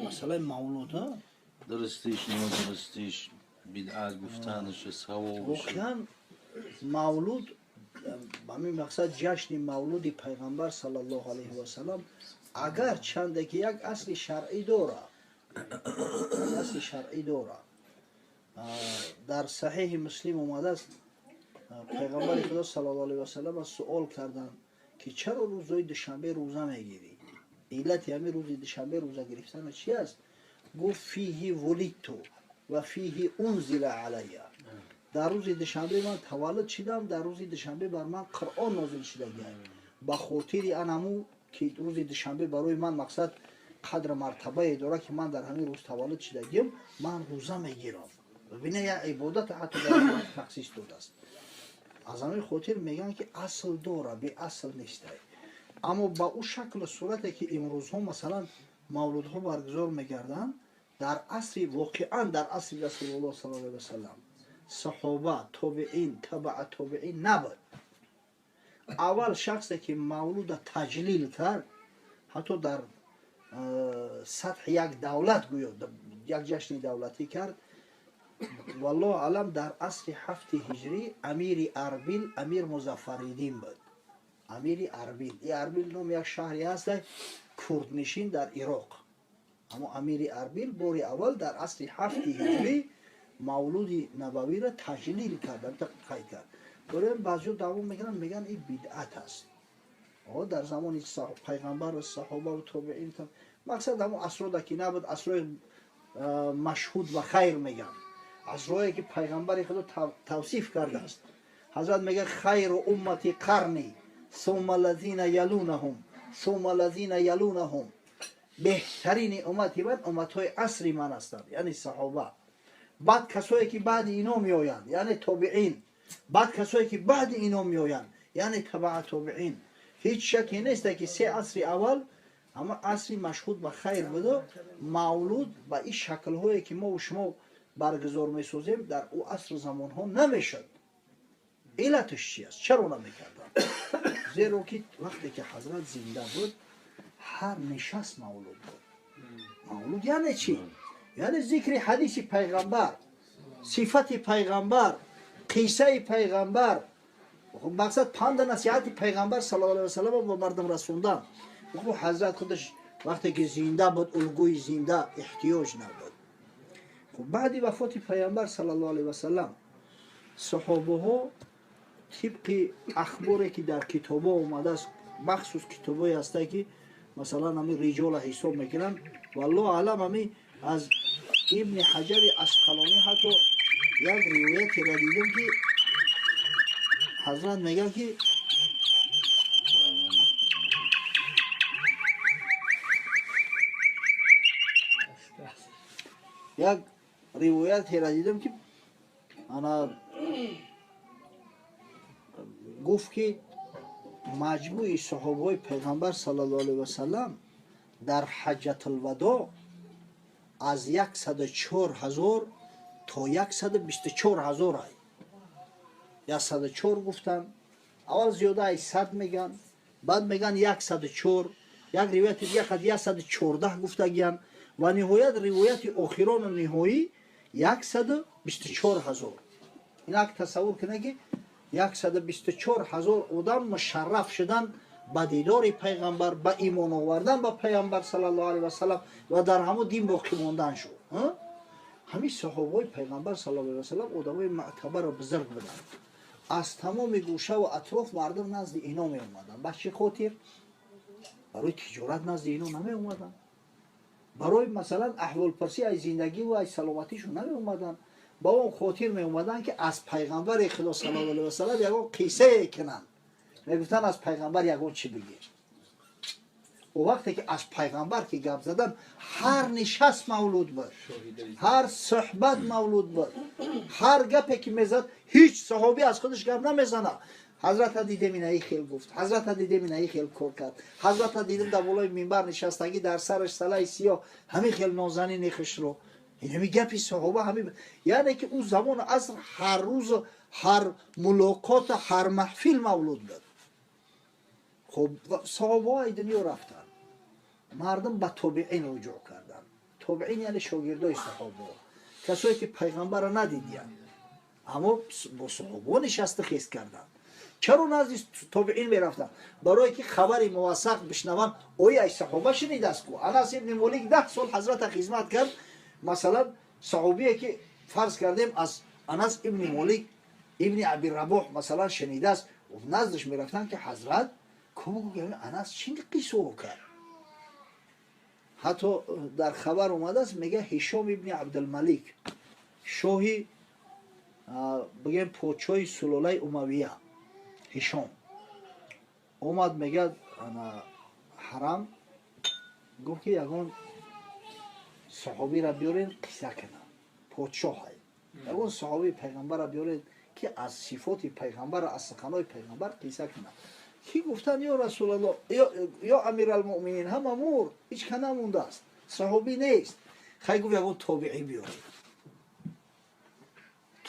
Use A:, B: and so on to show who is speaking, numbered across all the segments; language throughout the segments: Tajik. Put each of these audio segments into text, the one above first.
A: Масъалаи мавлуд.
B: Дурустиш, нодурустиш, бидъат гуфтанаш, савобш.
A: Воқеан, мавлуд ба ҳамин мақсад, ҷашни мавлуди пайғамбар саллаллоҳу алайҳи васалам, агар чанде ки як асли шаръӣ дора, асли шаръӣ дора. Дар Саҳеҳи Муслим омадааст, пайғамбари Худо саллаллоҳу алайҳи васалам суол карданд, ки чаро рӯзҳои душанбе рӯза мегирӣ? Иллати ҳамин рӯзи душанбе рӯза гирифтана чи аст? Гуфт: فيه ولدت وفيه أنزل علي. Дар рӯзи душанбе ман таваллуд шидам, дар рӯзи душанбе бар ман Қуръон нозил шидагиай. Ба хотири анаму ки рӯзи душанбе барои ман мақсад қадру мартабае дорад, ки ман дар ҳамин рӯз таваллуд шидагиам, ман рӯза мегирам. Бибина, як ибодат ҳатто дар тахсис додааст. Аз ҳамин хотир мегӯянд, ки асл дора, беасл нестай. Аммо ба ӯ шаклу сурате, ки имрӯзҳо масалан мавлудҳо баргузор мегарданд, дар асри, воқеан дар асри Расулуллоҳ саллаллоҳу алайҳи васалам, саҳоба, тобеин, табаа тобеин набуд. Аввал шахсе, ки мавлуда таҷлил кард, ҳатто дар сатҳи як давлат, гӯё як ҷашни давлатӣ кард, валлоҳу аълам, дар асри ҳафти ҳиҷрӣ амири Арбил, амир Музаффариддин буд. Амири Арбил, и Арбил номи як шаҳре ҳаст курднишин дар Ироқ. Аммо амири Арбил бори аввал дар асри ҳафти ҳиҷрӣ мавлуди набавиро таҷлил кард, қайд кард. Барои баъзеҳо даъво мекунанд, мегӯянд, ин бидъат аст. Дар замони пайғамбару саҳобаву тобеин, мақсад ҳамон асрода ки набуд, асрои машҳуд ва хайр мегӯянд, асрое ки пайғамбари Худо тавсиф кардааст. Ҳазрат мегӯяд: خير أمتي قرني ثم الذين يلونهم ثم الذين يلونهم. Беҳтарини уммати ман умматҳои асри ман ҳастанд, яъне саҳоба, баъд касое ки баъди ино меоянд, яъне тобеин, баъд касое ки баъди ино меоянд, яъне табаа тобеин. Ҳеҷ шаке несте, ки се асри аввал ҳама асри машҳуд ба хайр буду мавлуд ба ин шаклҳое, ки мову шумо баргузор месозем, дар ӯ асру замонҳо намешуд. Иллаташ чи аст? Чаро намекарданд? Зеро ки вақте ки ҳазрат зинда буд, ҳар нишаст мавлуд буд. Мавлуд яъне чӣ? Яъне зикри ҳадиси пайғамбар, сифати пайғамбар, қиссаи пайғамбар, мақсад панда насиҳати пайғамбар саллаллоҳу алайҳи васаллам ба мардум расондан. Хуб, ҳазрат худаш вақте ки зинда буд, улгӯи зинда эҳтиёҷ набуд. Хуб, баъди вафоти пайғамбар саллаллоҳу алайҳи васаллам саҳобаҳо, тибқи ахборе, ки дар китобҳо омадааст, махсус китобҳое ҳастанд, ки масалан ҳамин риҷола ҳисоб мекунанд, валлоҳу аълам, ҳамин аз Ибни Ҳаҷари Асқалонӣ ҳатто як ривоятеро дидем, ки ҳазрат мегӯяд, ки як ривоятеро дидем, ки ана гуфт, ки маҷмӯи саҳобаҳои пайғамбар саллаллоҳу алайҳи васалам дар ҳаҷҷатулвадо аз 104 000 то 124 000 ай. 104 гуфтанд аввал, зиёда ай 100 меган, баъд меган 104, як ривояти дига қад 114 гуфтагиян ва ниҳоят ривояти охирону ниҳоӣ 124 000. Инак тасаввур кунед, ки 124 000 одам мушарраф шудан ба дидори пайғамбар, ба имон овардан ба пайғамбар саллаллоҳу алайҳи васалам ва дар ҳамон дин боқӣ мондан шуд. Ҳамин саҳобаҳои пайғамбар саллаллоҳу алайҳи васалам одамои мӯътабару бузург буданд. Аз тамоми гӯшаву атроф мардум назди ино меомаданд. Ба чӣ хотир? Барои тиҷорат назди ино намеомаданд, барои масалан аҳволпурсӣ аз зиндагиву аз саломатишон намеомаданд. Ба он хотир меомаданд, ки аз пайғамбари Худо саллаллоҳу алайҳи васалам ягон қиссае кунанд. Мегуфтанд, аз пайғамбар ягон чӣ бигир. О, вақте ки аз пайғамбар ки гап задан, ҳар нишаст мавлуд буд, ҳар суҳбат мавлуд буд, ҳар гапе ки мезад, ҳеҷ саҳобӣ аз худаш гап намезанад. Ҳазрата дидем, инаи хел гуфт, ҳазрата дидем, инаи хел кор кард, ҳазрата дидем, дар болои минбар нишастагӣ, дар сараш салаи сиёҳ, ҳамин хел нозанини хушро. Ҳами гапи саҳоба ҳами, яъне ки ӯ замону аср ҳар рӯзу ҳар мулоқоту ҳар маҳфил мавлуд буд. Хуб, саҳобаҳо ай дунё рафтанд, мардум ба тобеин руҷӯъ карданд. Тобеин яъне шогирдои саҳобао, касое ки пайғамбарро надидиянд, аммо бо саҳобао нишаста хест карданд. Чаро назди тобеин мерафтанд? Барое ки хабари мувассақ бишнаванд. Ои ай саҳоба шунидааст ку. Анас ибни Молик 10 сол ҳазрата хизмат кард. Масалан, саҳобие ки фарз кардем, аз Анас ибни Молик ибни Аби Рабоҳ, масалан, шунидааст, наздаш мерафтанд, ки ҳазрат ку, Анас чӣ қиссоро кард. Ҳатто дар хабар омадааст, мега, Ҳишом ибни Абдулмалик, шоҳи, бигем, подшоҳи сулолаи Умавия, Ҳишом омад, мега, ҳарам, гуфт, ки ягон саҳобиро биёред, қисса кунам. Подшоҳ, ягон саҳобии пайғамбарро биёред, ки аз сифоти пайғамбар, аз суханои пайғамбар қисса кунам. Ки гуфтанд: «Ё Расулалло, ё Амиралмуъминин, ҳама мурд, ҳеҷ ка намондааст, саҳобӣ нест». Хай, гуфт, ягон тобеӣ биёред.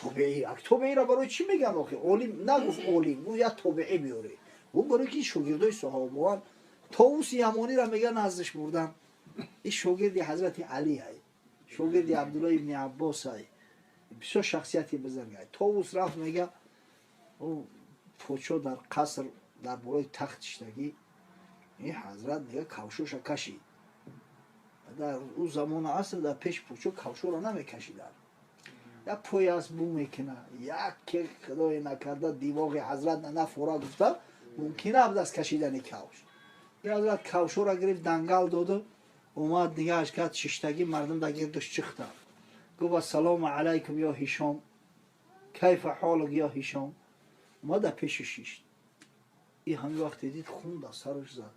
A: Тобеӣ, ак тобеиро барои чӣ мегӯянд охи? Олим нагуфт, олим гуфт, як тобеӣ биёред. Гуфт, барои ки шогирдои саҳобаан. Товуси Ямониро, мега, наздиш бурдан. Ин шогирди ҳазрати Али ай, шогирди Абдулло ибни Аббос ай, бисёр шахсияти бузург ай. Товус рафт, мега, подшоҳ дар қаср, дар болои тахт иштагӣ. Ин ҳазрат, мега, кавшоша кашид. Дар ӯ замону аср дар пеши подшоҳ кавшоро намекашиданд. Як пояс бу мекуна, яке худое накарда димоғи ҳазрат нафора гуфта, мумкин абд аз кашидани кавш. Ҳазрат кавшоро гирифт, дангал доду омад, нигаҳаш кард, шиштагӣ, мардум дар гирдуш чихтанд. Гуфт: «Ассалому алайкум, ё Ҳишом, кайфа ҳолук, ё Ҳишом». Омад, дар пеши шишт. И ҳамин вақте дид, хун дар сараш зад.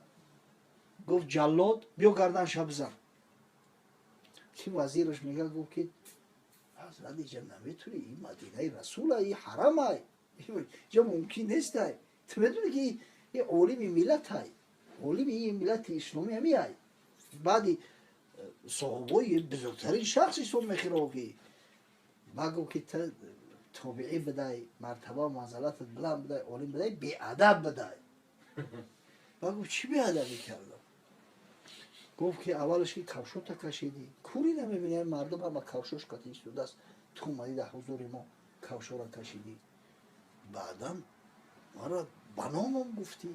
A: Гуфт: «Ҷаллод, биё гарданша бизан». Ки вазираш, мега, гуфт, ки ҳазрат, иҷа наметуни, ин Мадинаи Расула, и ҳарамай, иҷа мумкин нестай. Ту медони, ки ин олими миллатай, олими ин миллати исломӣ ҳамиай, баъди соҳибои бузургтарин шахс ҳисоб мехӯрав. Ки ба гуфт, ки ту тобеӣ бидай, мартаба манзалатат баланд бидай, олим бидай, беадаб бидай. Ба гуфт: «Чӣ беадабӣ кардам?» Гуфт, ки аввалаш ки кавшота кашидӣ, кури намебини, мардум ҳама кавшош қатӣ истодааст, ту омадӣ, дар ҳузури мо кавшора кашидӣ. Баъдан мара ба номам гуфтӣ.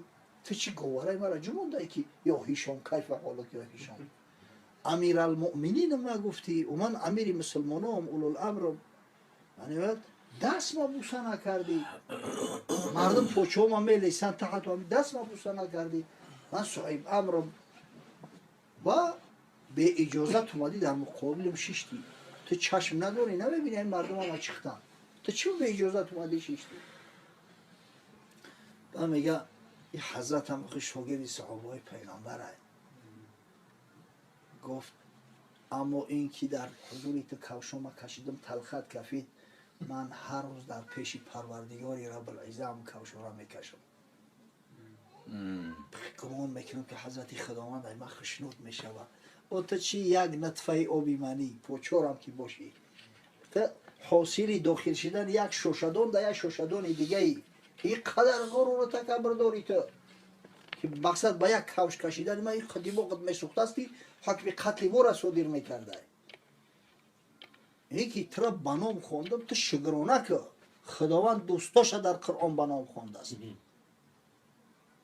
A: Ту чӣ говараи мара ҷумондай, ки ё Ҳишом, кайфа ҳолук, ё Ҳишом, Амиралмуъминин ма гуфтӣ, ман амири мусулмоном, улуламром. Даст ма буса накардӣ, мардум почома мелесанд, та ҳатто даст ма буса накардӣ, ман соҳиб амром. Ва беиҷозат омадӣ, дар муқобилам шиштӣ. Ту чашм надорӣ, намебинӣ, ин мардум ҳама чихтанд, ту чӣ беиҷозат омадӣ, шиштӣ? Ба мега, и ҳазратам охи шогирди саҳобаҳои пайғамбарай. Гуфт: «Аммо ин ки дар ҳузури ту кавшома кашидам, талхат кафид, ман ҳар рӯз дар пеши Парвардигори Рабулиззаам кавшора мекашам. Гумон мекунам, ки ҳазрати Худованд ай ман хушнуд мешавад. О, ту чӣ, як нутфаи оби манӣ почорам ки бошӣ, ту ҳосили дохил шудан як шошадон дар як шошадони дигаи, ин қадар ғуруру такаббур дорӣ ту, ки мақсад ба як кавш кашидани ман ин димоғат месӯхтааст, ки ҳукми қатли моро содир мекардай. Ин ки туро ба ном хондам, ту шукрона кӯ. Худованд дӯстоша дар Қуръон ба ном хондааст: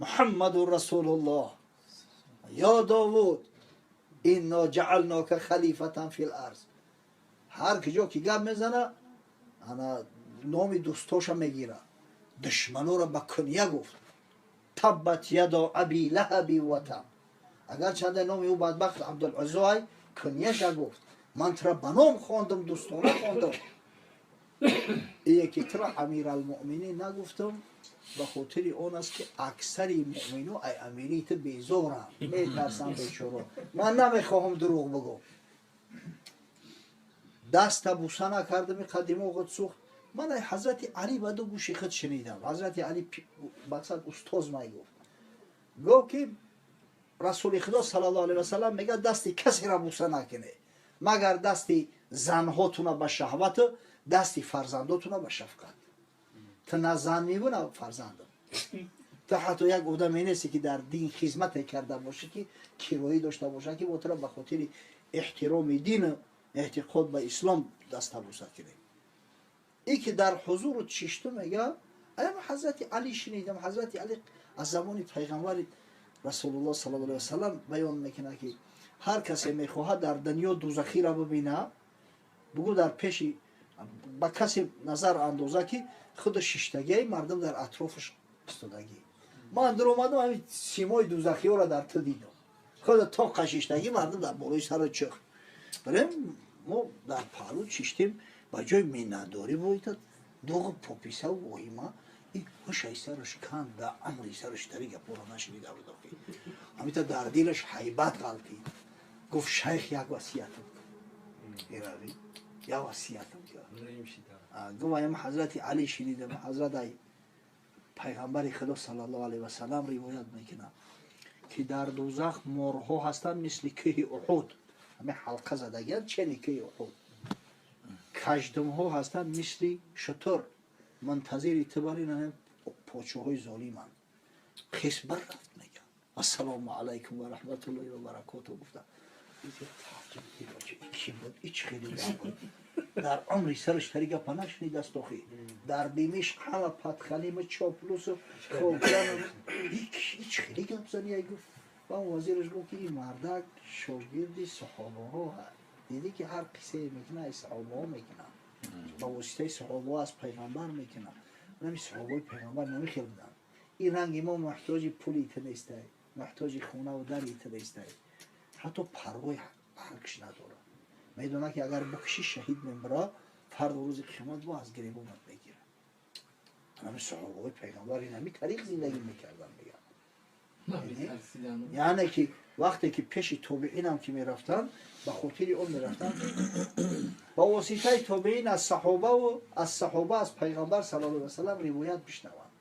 A: Муҳаммаду Расулуллоҳ, ё Довуд, инно ҷаалнока халифатан фил арз». Ҳар киҷо ки гап мезана, ана номи дӯстоша мегира, душманора ба куния гуфт: таббат ядо аби лаҳаби ва таб. Агарчанде номи ӯ бадбахт Абдулуззо ай, кунияша гуфт: «Ман тура ба ном хондам, дӯстона хондам. Ие ки тура Амиралмуъминин нагуфтам, ба хотири он аст, ки аксари муъмино ай амирии ту безоранд, метарсанд бечоро. Ман намехоҳам дурӯғ бигӯм. Даста буса накардам, иқа димоғат сӯхт. Ман ай ҳазрати Али ба ду гӯши худ шунидам». Ҳазрати Али, мақсад, устоз май, гуфт, ки Расули Худо саллаллоҳу алайҳи васалам мегӯяд: «Дасти касеро буса накунед, магар дасти занҳотуна ба шаҳвату дасти фарзандотуна ба шафқат». Ту на зан мебу, на фарзандам. Ту ҳатто як одаме нести, ки дар дин хизмате карда бошӣ, ки кироӣ дошта боша, ки мо тура ба хотири эҳтироми дину эътиқод ба ислом даста бусад кунем. И ки дар ҳузуру чишту мега, аяма ҳазрати Али шинидам, ҳазрати Али аз замони пайғамбари Расулуллоҳ саллаллоҳу алайҳи васаллам баён мекунад, ки ҳар касе мехоҳад дар дунё дузахиро бибина, бугӯ дар пеши ба касе назар андоза, ки худ шиштагиаи мардум дар атрофаш истодагӣ. Ман дуромадам, ҳамин симои дузахиёро дар ту дидам, худ тоқа шиштагӣ, мардум дар болои саро чух барем. Мо дар паҳлӯ шиштем, ба ҷои миннатдорӣ боита доғу пописаву воҳима. Ҳушай сараш канд, да амри сараш тари гапоро нашнида будам. Ҳамита дар дилаш ҳайбат ғалтид, гуфт: «Шайх, як васиятам ирави, як васиятам кард». Гуфт: «Аям ҳазрати Али шинидам, ҳазрат ай пайғамбари Худо саллаллоҳу алайҳи васаллам ривоят мекунад, ки дар дузах морҳо ҳастанд мисли кӯҳи Уҳуд, ҳамин ҳалқа задагианд, чени кӯҳи Уҳуд. Каждумҳо ҳастанд мисли шутур, мунтазири ту барин, подшоҳои золиманд». Хес бар рафт, мега: «Ассалому алайкум ва раҳматуллоҳи ва баракоту», гуфта. Ки буд, ич хеле буд, дар умри сараш тари гапа нашнидаст. Охи дар Димишқ ҳама падхалиму чоплусу хокану ич хеле гап зани. Гуфт ва вазираш гуфт, ки ин мардак шогирди саҳобаҳо. Дидӣ, ки ҳар қиссае мекунад, аз саҳобаҳо мекунад, ба воситаи саҳобаҳо аз пайғамбар мекунад. Нами саҳобаи пайғамбар намихел буданд. Ин ранги мо муҳтоҷи пули ту нестай, муҳтоҷи хонаву дари ту нестай, ҳатто парвои маргш надорад. Медонад, ки агар букши, шаҳид мемира, фарду рӯзи қиёмат бо аз гиребонат мегирад. Ҳами саҳобаҳои пайғамбар ин ҳами тариқ зиндагӣ мекарданд, мегӯяд. Яъне ки вақте ки пеши тобеинам ки мерафтанд, ба хотири он мерафтанд, ба воситаи тобеин аз саҳобаву аз саҳоба аз пайғамбар саллаллоҳу алайҳи васаллам ривоят бишнаванд.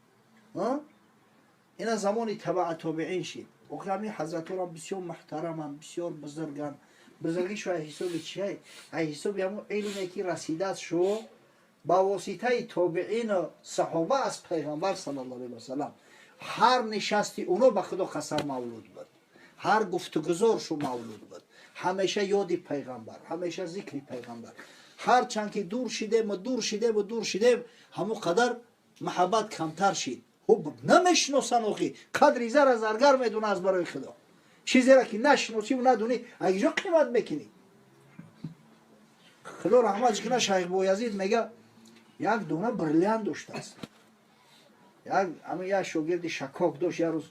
A: Ина замони табаа тобеин шид. Охир ҳамин ҳазратҳоро бисёр муҳтараманд, бисёр бузурганд. Бузургишу ай ҳисоби чиай? Ай ҳисоби ҳамон илме, ки расидааст шу ба воситаи тобеину саҳоба аз пайғамбар саллаллоҳу алайҳи васаллам. Ҳар нишасти уно, ба Худо қасам, мавлуд буд, ҳар гуфтугузоршу мавлуд буд. Ҳамеша ёди пайғамбар, ҳамеша зикри пайғамбар. Ҳарчанд ки дур шидему дур шидему дур шидем, ҳамон қадар маҳаббат камтар шид. Хуб намешиносан. Охи қадри зара заргар медона аз барои Худо. Чизеро ки нашиносиву надонӣ, агиҷо қимат мекунӣ? Худо раҳматш куна, шайх Боязид мега, як дона бриллиант доштааст. Як ҳамин як шогирди шакок дошт. Як рӯз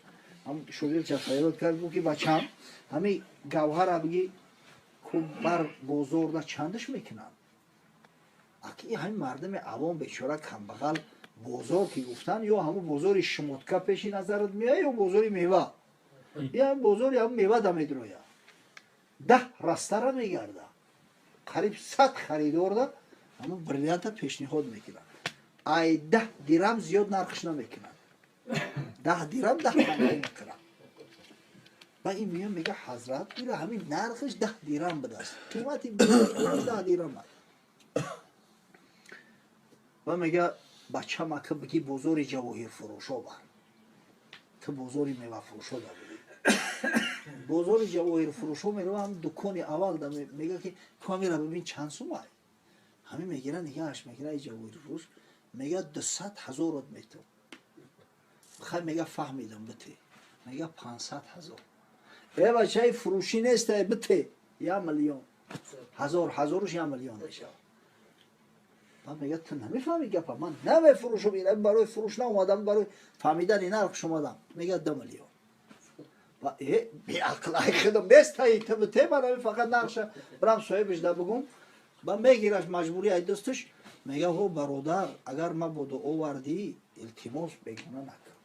A: шогирдча фарёд кард, гуфт, ки бачам, ҳамин гавҳара биги ку бар бозорда чандаш мекунанд? Аки ҳамин мардуми авом, бечора, камбағал, бозор ки гуфтан, ё ҳамун бозори шумотка пеши назарат меояд, ё бозори мева, ё бозори ҳамун мева да медроя. 10 растара мегарда, қариб 100 харидорда ҳамун бриллианта пешниҳод мекунад. Ай 10 дирам зиёд нархш намекунад, 10 дирам 10 панҷо мекунад. Ба ин меён, мега: «Ҳазрат, ира ҳамин нархш 10 дирам будааст, қимати 10 дирам аст». Ва мега: «Бачам, ака биги бозори ҷавоҳирфурӯшо бар, ту бозори мевафурӯшо да буди». Бозори ҷавоҳирфурӯшо мерава, ҳам дукони аввал да мега, ки ку ҳамира бибин, чанд сумай? Ҳамин мегира, нигаҳаш мегира. Ай ҷавоҳирфурӯш мега: «200 ҳазорот метон». Хай, мега, фаҳмидам, бите. Мега: «500 ҳазор». Э, бачаи фурӯшӣ неста, бите 1 миллион. Ҳазор ҳазоруш 1 миллион мешавад. Баъд мега: «Ту намефаҳми гапа, ман намефурӯшам, ина барои фурӯш наомадам, барои фаҳмидани нархш омадам». Мега: «2 миллион». Ва э, беақл, ай худо нестаи, ту бите, ман ҳамин фақат нархша бирам соҳибаш да бугум. Ба мегираш маҷбурӣ ай дӯсташ. Мега: «Ҳо, бародар, агар мабодо овардӣ, илтимос, бегуна накун,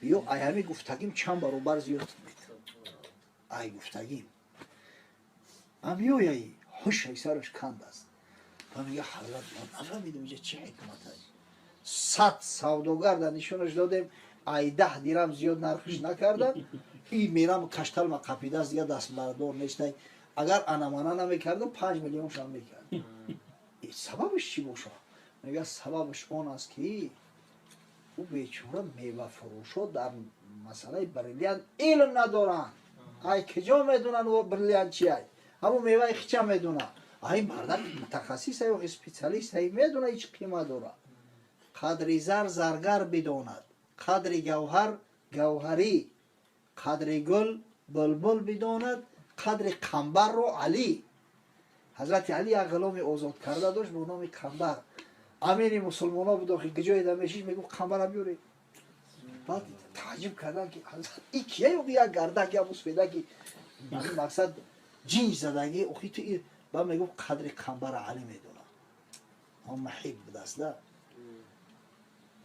A: биё, ай ҳамин гуфтагим чанд баробар зиёд метам, ай гуфтагим». Ма меояй, ҳушай сараш канд аст ва мега: «Ҳазрат, мо нафаҳмидем, инҷа чӣ ҳикмат аст? 100 савдогар дар нишонаш додем, ай 10 дирам зиёд нархш накардан. И мерам кашталма қапидааст, дига дастбардор нестай. Агар анамана намекардам, 5 миллион шам мекард. Сабабаш чӣ бошад?» Мега: «Сабабаш он аст, ки Ӯ бечора мевафурӯшо дар масъалаи бриллиант илм надоранд. Ай киҷо медонанд ӯ бриллиант чи ай? Ҳамун меваи хича медона. Ай мардак мутахассис ай, специалист ай, медона ҳеч қимат дорад. Қадри зар заргар бидонад, қадри гавҳар гавҳарӣ, қадри гул булбул бидонад, қадри қамбарро Алӣ. Ҳазрати Алӣ як ғуломи озод карда дошт бо номи Қамбар. Амири мусулмонҳо буд. Охи куҷое да мешиш, мегуфт: «Қамбара биёред». Баъд тааҷҷуб кардан, ки и кия, як гардак, як мусфедаки мақсад ҷинҷ задагӣ. Охи ту, баъд мегуфт: «Қадри Қамбара Алӣ медонад». Он маҳиб будаст да.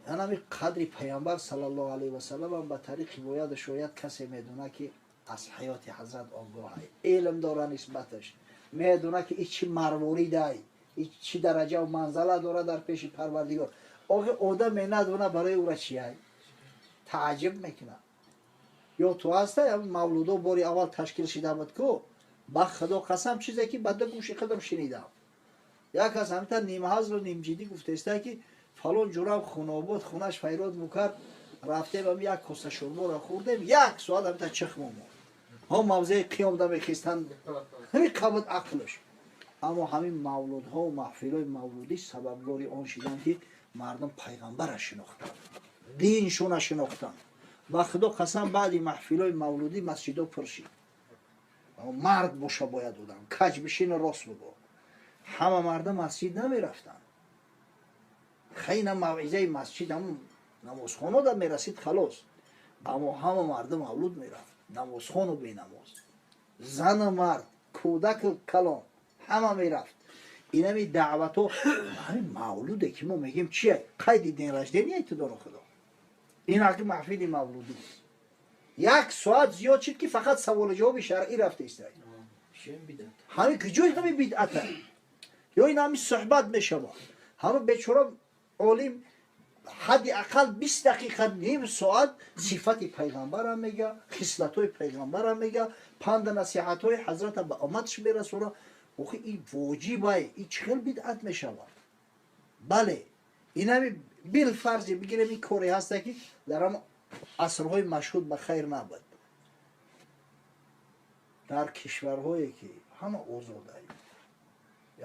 A: Янами қадри Пайғамбар саллаллоҳу алайҳи васаллам ҳам ба тариқи ривоят шояд касе медона, ки аз ҳаёти ҳазрат огоҳ, илм дора нисбаташ, медона, ки и чӣ марворидай, и чӣ дараҷаву манзала дора дар пеши Парвардигор. Охи одаме надона, барои ӯра чиай тааҷҷуб мекунад. Ё ту ҳаста, мавлудо бори аввал ташкил шида буд ку, ба Худо қасам, чизе ки ба ду гӯши худам шунидам, як кас ҳамита нимҳазлу нимҷиддӣ гуфтеста, ки фалон ҷурам Хунобод хунаш файрод мукард, рафтем, ам як коса шӯрборо хӯрдем, як соат ҳамита чих момонд. Ҳо, мавзеи қиёмда мехистанд, ҳамин қабуд ақлш. Аммо ҳамин мавлудҳо, маҳфилҳои мавлудӣ сабабгори он шиданд, ки мардум Пайғамбара шинохтанд, диншона шинохтанд. Ба Худо қасам, баъди маҳфилҳои мавлудӣ масҷидо пур шид. Мард боша бояд одам каҷ бишину рост бугӯ. Ҳама мардум масҷид намерафтанд. Хайна мавъизаи масҷид ҳамун намозхоно да мерасид, халос. Аммо ҳама мардум мавлуд мерафт, намозхону бенамоз, зану мард, кӯдаку калон, ҳама мерафт. Инами даъватҳо, ҳамин мавлуде ки мо мегӯем, чия? Қайди день рождения ту доро Худо. Ин ҳақи маҳфили мавлудӣ як соат зиёд шид, ки фақат саволу ҷавоби шаръӣ рафта истад. Ҳамин куҷои ҳамин бидъата? Ё ин ҳамин суҳбат мешавад. Ҳама бечора олим ҳадди ақал 20 дақиқа, ним соат сифати Пайғамбарам мега, хислатҳои Пайғамбарам мега, панду насиҳатҳои ҳазрата ба омадаш мерасона. Охи, ин воҷибай, ин чӣ хел бидъат мешавад? Бале, инами билфарзе бигирем, ин коре ҳаста, ки дар ҳам асрҳои машҳуд ба хайр набуд. Дар кишварҳое ки ҳама озодай,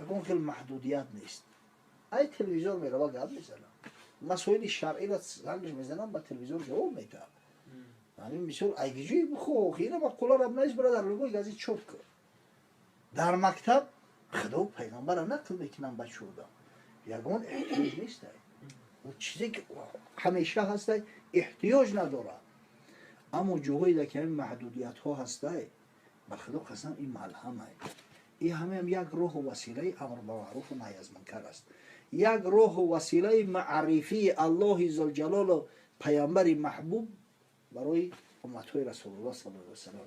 A: ягон хел маҳдудият нест, ай телевизор мерава, гап мезанам, масоили шаръиро зангш мезанам, ба телевизор ҷавоб медиҳам. Ҳамин мисол айгиҷои бихо, ина мақоларо навис, бира дар любой газет чоп кун. Дар мактаб Худо Пайғамбара нақл мекунам бачаода, ягон эҳтиёҷ нестай. Ӯ чизе ки ҳамеша ҳастай, эҳтиёҷ надорад. Аммо ҷоҳое ки ҳамин маҳдудиятҳо ҳастай, ба Худо қасам, ин малҳамай. Ин ҳамаам як роҳу василаи амр ба маъруфу наҳй аз мункар аст, як роҳу василаи маърифии Аллоҳи зулҷалолу Паямбари маҳбуб барои умматҳои Расулуллоҳ саллаллоҳу алайҳи васаллам.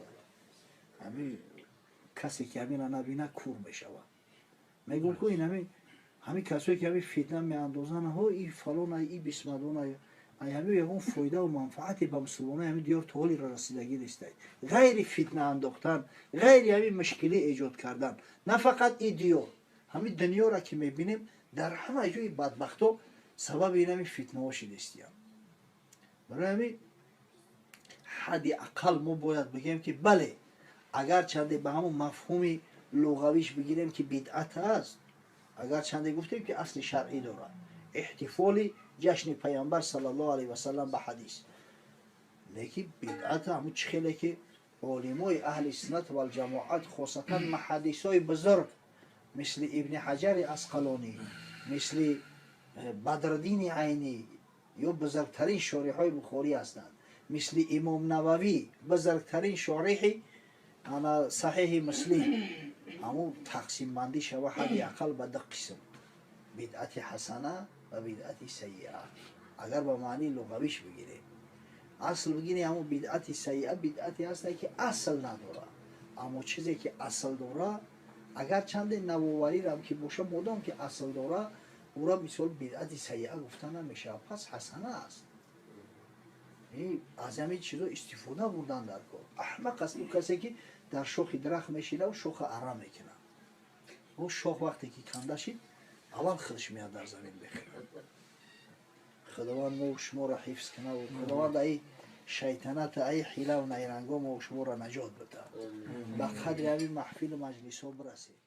A: Ҳамин касе ки ҳамина набина, кур мешавад. Мегӯм ку, ин ҳамин касое ки ҳамин фитна меандозанд, ҳо, и фалона, и бисмадона, ай ҳамин ягон фоидаву манфаате ба мусулмонои ҳамин диёр то ҳолира расидагӣ нестай, ғайри фитна андохтан, ғайри ҳамин мушкилӣ эҷод кардан. На фақат и диёр, ҳамин дунёра ки мебинем, дар ҳама ҷои бадбахто сабаби ин ҳамин фитнаҳо шидистиянд. Барои ҳамин ҳадди ақал мо бояд бигӯем, ки бале, агарчанде ба ҳамон мафҳуми луғавиш бигирем, ки бидъат аст, агарчанде гуфтем, ки асли шаръӣ дорад эҳтифоли ҷашни Пайғамбар саллаллоҳу алайҳи васаллам ба ҳадис, лекин бидъат ҳамун чӣ хеле ки олимои аҳли суннат валҷамоат, хосатан муҳаддисои бузург, мисли Ибни Ҳаҷари Асқалонӣ, мисли Бадрдини Айнӣ, ё бузургтарин шориҳои Бухорӣ ҳастанд, мисли Имом Нававӣ, бузургтарин шориҳи ана Саҳиҳи Муслим, ҳамун тақсимбандӣ шава ҳадди ақал ба ду қисм: бидъати ҳасана ва бидъати сайиа. Агар ба маънии луғавиш бигирем, асл бигирем, ҳамун бидъати сайиа бидъате ҳаста, ки асл надорад. Аммо чизе ки асл дора, агар чанде навоварирам ки боша, модом ки асл дора, ӯра мисол бидъати сайиа гуфта намешавад, пас ҳасана аст. Аз ҳамин чизо истифода бурдан дар кор. Аҳмақ аст ӯ касе, ки дар шохи дарахт мешинаву шоха ара мекунад. Ӯ шох вақте ки канда шид, аввал худаш меяд, дар замин мехӯрад. Худованд мо шуморо ҳифз кунад ва Худованд ай шайтанат, ай ҳила ва найранго мо шуморо наҷот буда, ба қадри ҳамин маҳфилу маҷлисҳо бирасед.